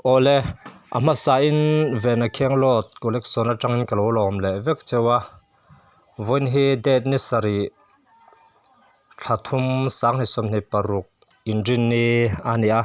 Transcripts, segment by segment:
Awle, a hmasain Vena Khenglawt collection atangin ka lo lawm leh vek cheu a. Vawiin hi date ni sarih thla thum sanghnih 26 inrinni a ni a.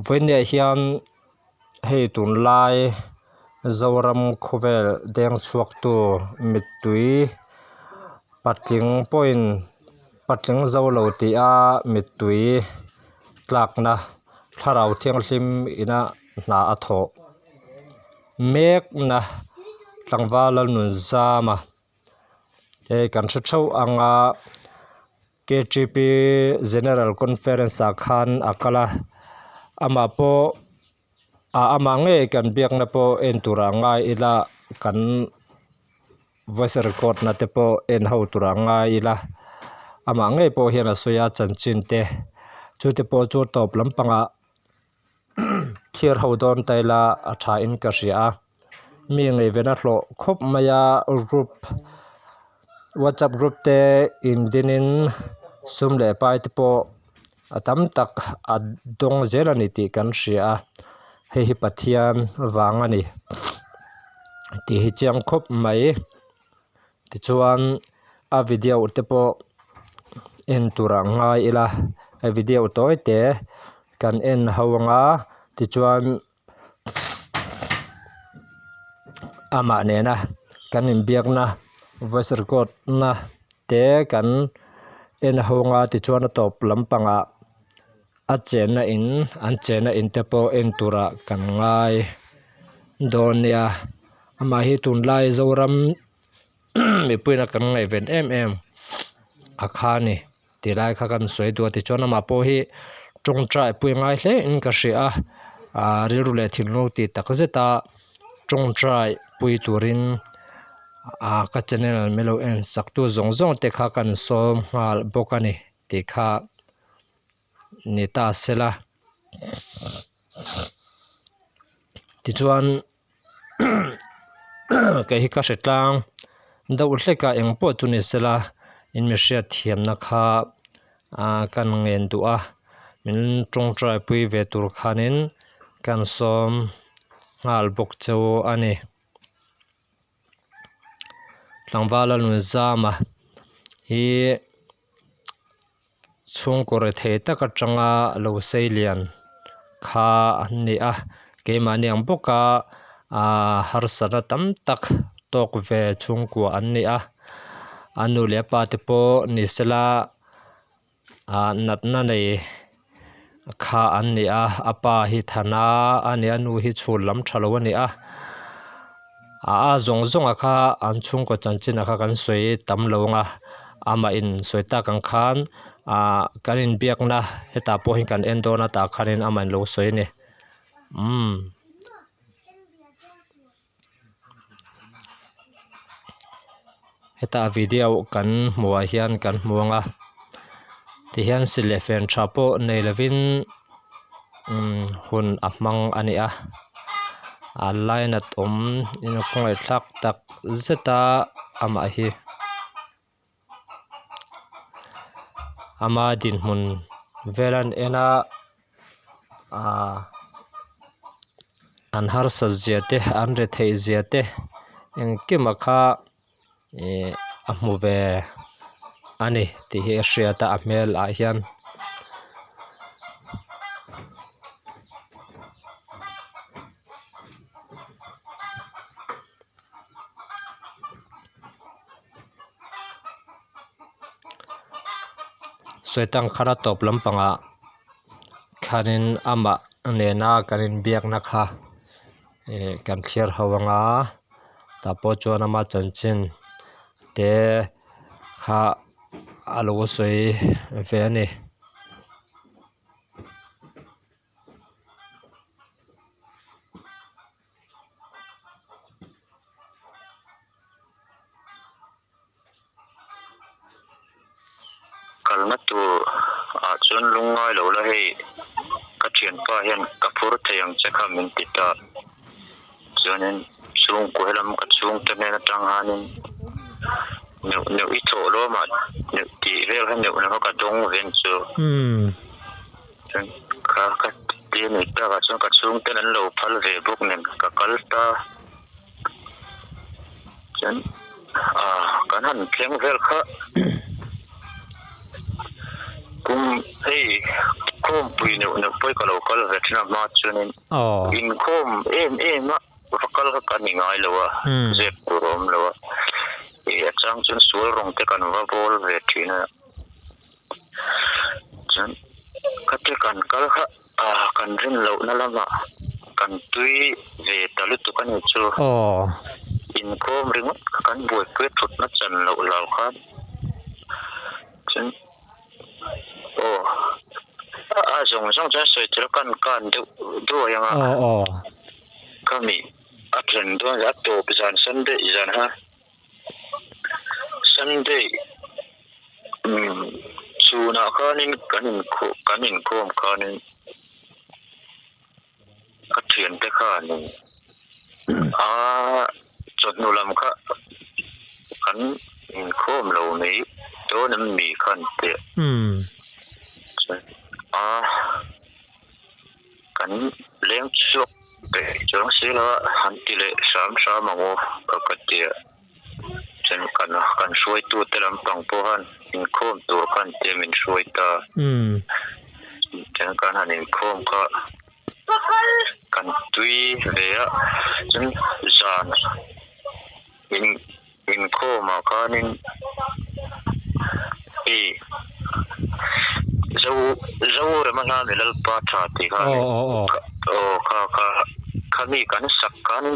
Vawiinah hian hei tunlai Zoram khawvel deng chhuaktu mittui patling pawhin patling zo lo tih a mittui tlakna thlarau thianghlim ina hna a thawh mekna tlangval Lalnunzama hei kan hre theuh ang a. Ktp General Conference ah khan a kal a, amah pawh ah amah ngei kan biakna pawh en turah ngai ila kan voice record na te pawh en ho turah ngai ila amah ngei pawh hian a sawi a chanchin te chu te pawh chu tawp lampangah thlir ho dawn ta ila a tha in ka hria a mi ngaihven a hlawh khawp mai a group whatsapp group te in din in sum leh pai te pawh a tam tak a dawng zel a ni tih kan hria a hei hi Pathian vang a ni tih hi chiang khawp mai. Tichuan a video te pawh en tur ah ngai ila a video tawi te kan en ho anga tichuan amah nena kan inbiakna voice record na te kan en ho anga tichuan a tawp lampangah a chenna in an chenna in te pawh en turah kan ngai dawn nia amah hi tunlai Zoram mipuiin a kan ngaihven em em a kha a ni ti lai kha kan sawi duh a tichuan amah pawh hi tawngtai pui ngai hle in ka hria a ah rilru leh thinlung tih tak zet a tawngtai pui turin ah ka channel min lo en sak tu zawng zawng te kha kan sawm nghal bawk a ni tih kha. Ni ta sela tichuan kei hi ka hre tlang deuh hlek a eng pawh chu ni sela in mi hriat thiamna kha ah kan ngen duh a min tawngtai pui ve tur khanin kan sawm nghal bawk cheu a ni. Tlangval a Nunzama hi. Chhungkaw rethei tak atanga lo sei lian kha an ni a keimahni ang bawka ahh harsatna tam tak tawk ve chhungkua an ni a a nu leh a pa te pawh ni sela ah natna nei kha an ni a a pa hi thana a ni a nu hi chhun lam tha lo a ni a a zawng zawng a kha an chhungkaw chanchin a kha kan sawi tam lo ang a amah in sawi tak ang khan ah kan inbiakna hetah pawh hian kan en dawn a tah khanin amah in lo sawi a ni umm. Heta video kan hmuh ah hian kan hmu ang a tihian silh fen tha pawh nei lovin umm hun a hmang a ni a a lainat awm in a khawngaihthlak tak zet a amah hi ama dinhmun vel a en a ahh an harsat zia te an retheih zia te engkima kha ihh a hmu ve a ni tih hi a hriat a a hmel ah hian. Sawi tang khan a tawp lampangah khanin amah nena kan inbiakna kha ih kan thlir ho anga tah pawh chuan ama chanchin te kha a lo sawi ve a ni. Kalna tur ah chuan lungngai lo la hei ka thianpa hian ka phur thei ang che kha min ti ta. Chuanin chhungkua helam ka chhungte hnen atang hanin neuh neuh i thawh lawmah neuh tih vel kha neuh neuh kha ka dawng ve ang chu. Chuan kha ka ti. a nih takah chuan ka chhungten an lo phal ve bawk nen ka kal ta. Chuan ah kan han thleng vel kha kum hei khawmpui neuh neuh pawh hi ka lo kal ve thin a hma chuanin inkhawm em em a va kal kha ka ni ngai lo a zep tur a awm lo a ih a chang chuan sual rawng te kan va bawl ve thin a chuan khati kan kal kha ah kan rin lohna lamah kan tui ve ta lutuk a ni chu inkhawm ringawt kha kan buaipui a thutna chan loh lo khan chuan aw a zawng zawng chuan sawi tur a kan kan deuh duai ang a khami a thlen dawn a tawp zan Sunday zan ha. Sunday umm chhunah khanin kan inkhawm kan inkhawm khanin ka thiante khanin aa chawhnu lam kha kan inkhawm lo mai dawn em mi khan teh a. Kan leng chhuak peih chuang si lo a, han ti leh hram hram ang u ka ka ti a. Chuan kan kan hruaitute lampang pawh han inkhawm tur khan tia min hruai ta. Chuan kan han inkhawm kha kan tui ve a, chuan zan in inkhawmah khanin i zo Zorema hla mi Lalpa tha tih kha aw kha kha khami kan sak khan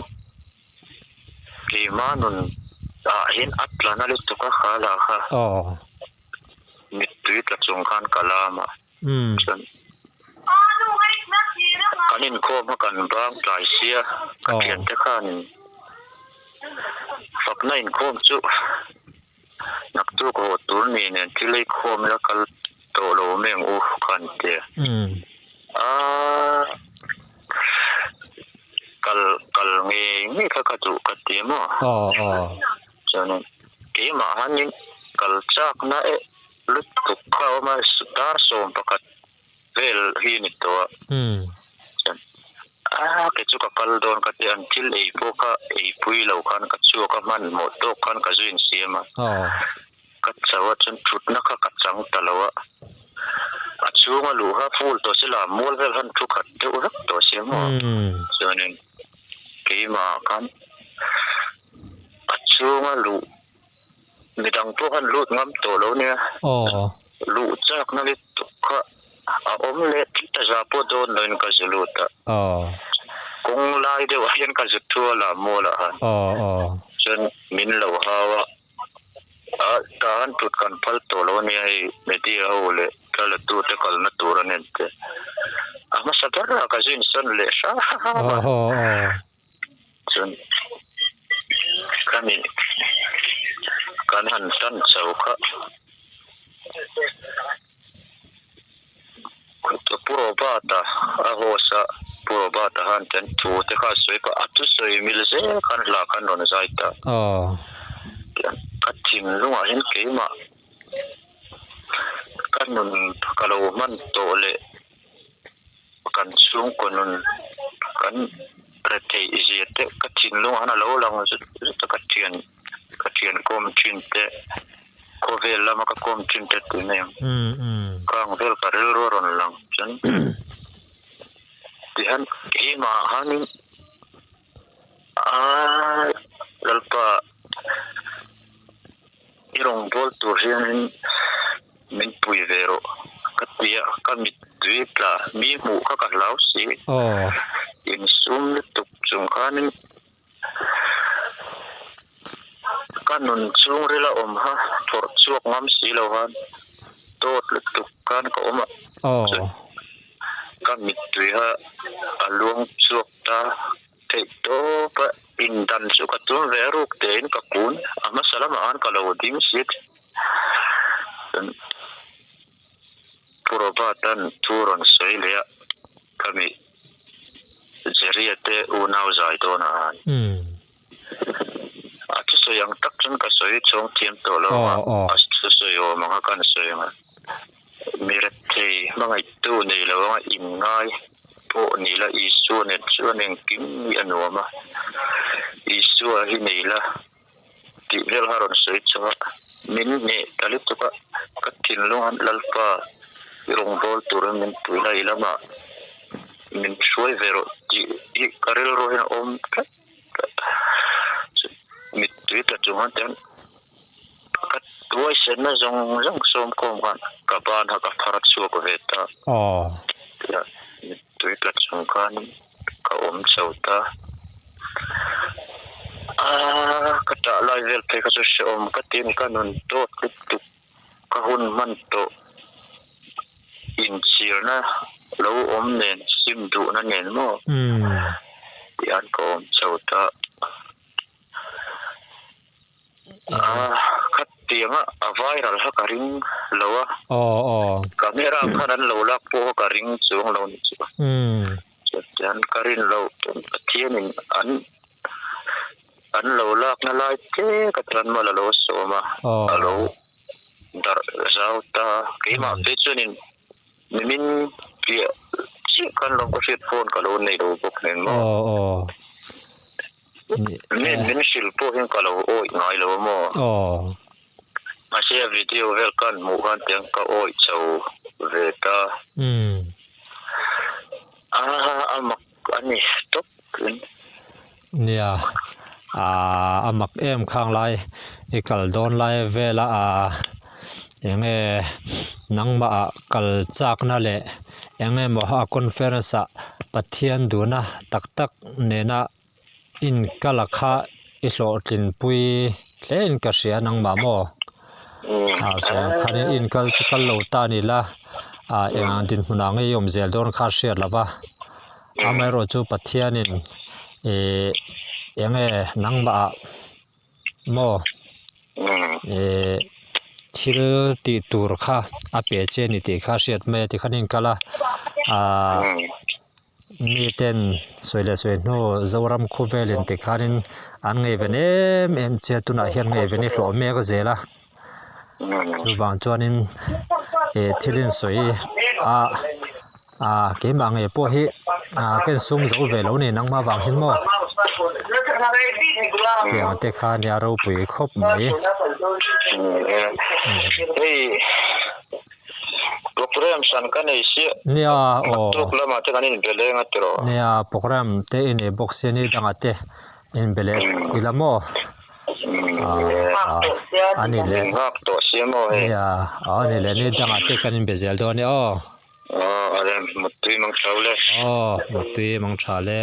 keimah nun ah hian a tla na lutuk a kha lah kha mittui tla chung khan ka lam a chuan kan inkhawm a kan bang tlai sia ka thiante khanin. Fakna inkhawm chu naktuk haw tur ni nen thil ei khawm ila kal tawh lo mai ang u kha an ti a. Aaa kal kal ngei ngei kha ka duh ka ti maw? Chuanin keimah hanin kal chakna eh lutuk kha a awm a dar 11 vel hi a ni tawh a. A ke chu ka kal dawn ka ti an thil ei pawh kha ei pui lo khan ka chhuak a hmanhmawh tawk khan ka zu insiam a ka cho a chuan thutna kha ka chang ta lo a a chhunga luh kha full tawh se la mual vel khan thu khat deuh vek tawh se maw chuanin keimah khan a chhunga luh midang pawh khan lut ngam tawh lo nia luh chakna lutuk kha a awm leh tlat a za pawh dawn loin ka zu lut a kawng lai deuh ah hian ka zu thu a la mual ah khan chuan min lo hau a ah tah han tut kan phal tawh lo ania hei media ho leh thla la tu te kalna tur a nen te a hmasa ber ah ka zu insawn leh hram a chuan khami kan han tan chho kha Pu Robert-a a host a Pu Robert-a khan kan thu te kha a sawi pah a thusawi mil zel khan hla khan rawn zai ta ka thinlungah hian keimah ka nun ka lo hman tawh leh kan chhungkaw nun kan retheih zia te ka thinlungah hian a lo lang zut zut a ka thian ka thian kawm thin te khawvel lama ka kawm thin te tih mai ang ka ang vel ka rilru a rawn lang chuan tihian keimah hianin aa Lalpa i rawngbâwl tur hianin min pui ve rawh ka ti a, ka mittui tla mi hmuh kha ka hlau si. Insum lutuk chung khanin ka nun chhungril a awm kha phawrh chhuak ngam si lo khan dawt lutuk khan ka awm a, ka mittui kha a luang chhuak ta. Theih tawp a indan chu ka tum ve a ruk tein ka kun a hmasa lamah khan ka lo ding si chuan Pu Robert-a'n thu rawn sawi leh a khami Jerry-a te unau zai dawnah khan a thusawi ang tak chuan ka sawi chhawng thiam tawh lo a a thusawi awm ang kha ka han sawi ang a mi rethei hmangaihtu nei lo anga inngai. pawh ni la Isua nen chuan engkim hi a nuam a, Isua hi nei la tih vel kha a rawn sawi chauh a, min hneh ta lutuk a, ka thinlung han Lalpa i rawngbâwl turin min pui la i lamah min hruai ve rawh tih hi ka rilru hian a awm tlat mittui tla chung hian tiang ka tuaisenna zawng zawng sawm khawm khan ka ban kha ka phar chhuak ve ta mittui tla chung khan ka awm chho ta aaa ka tah lai vel phei kha chu hrehawm ka ti a ni ka nun tawt lutuk ka hun hman tawh inchhirna lo awm nen sim duhna nen maw tihian ka awm chho ta a khatianga a viral kha ka ring lo a camera khan an lo lak pawh kha ka ring chuang lo ni chu chuan ka rin loh Pathianin an An lo lakna lai te ka tan mal a lo sawm a, a lo darh zau ta. Keimah phei chuanin nimin piah chiah khan lawm ka hriat phone ka lo nei lo bawk nen maw. Min min hrilh pawh hian ka lo awih ngai lo a maw. Mahse a video vel khan hmuh khan tiang ka awih chho ve ta. A mak a ni tawp. Nia aaa a mak em khang lai i kal dawn lai vela aa eng nge nangmah ah kal chak na leh eng emaw a conference ah Pathian duhna tak tak nena inkal a kha i hlawhtlin pui hle in ka hria nangmah maw ah sawi ang khanin inkal chu kal lo ta ni la ah eng ang dinhmun ah nge i awm zel dawn kha a hriat lova amaherawh chu Pathianin ih eng nge nangmah ah maw ih thil tih tur kha a pe che a ni tih kha a hriat mai a tikhan inkal a ah. Miten sawi leh sawi hnu Zoram khawvelin tikhanin an ngaihven em em che a tunah hian ngaihven i hlawh mek zel a chuvang chuanin ih thil insawi a ah keimah ngei pawh hi ah ka insum zo ve lo a ni nangmah vang hian maw tiang te kha nia ropui khawp mai. Program hran ka nei sia. Nia aw. Naktuk lamah te kan inbe leng a tiraw. Nia program te i nei bawk sia ni dangah te inbe leh ila maw. A ni leh. Nghak tawh sia maw hei. Nia a ni leh ni dangah te kan inbe zel dawn e aw. Aw a rem muttui mang tha le. Aw muttui mang tha le.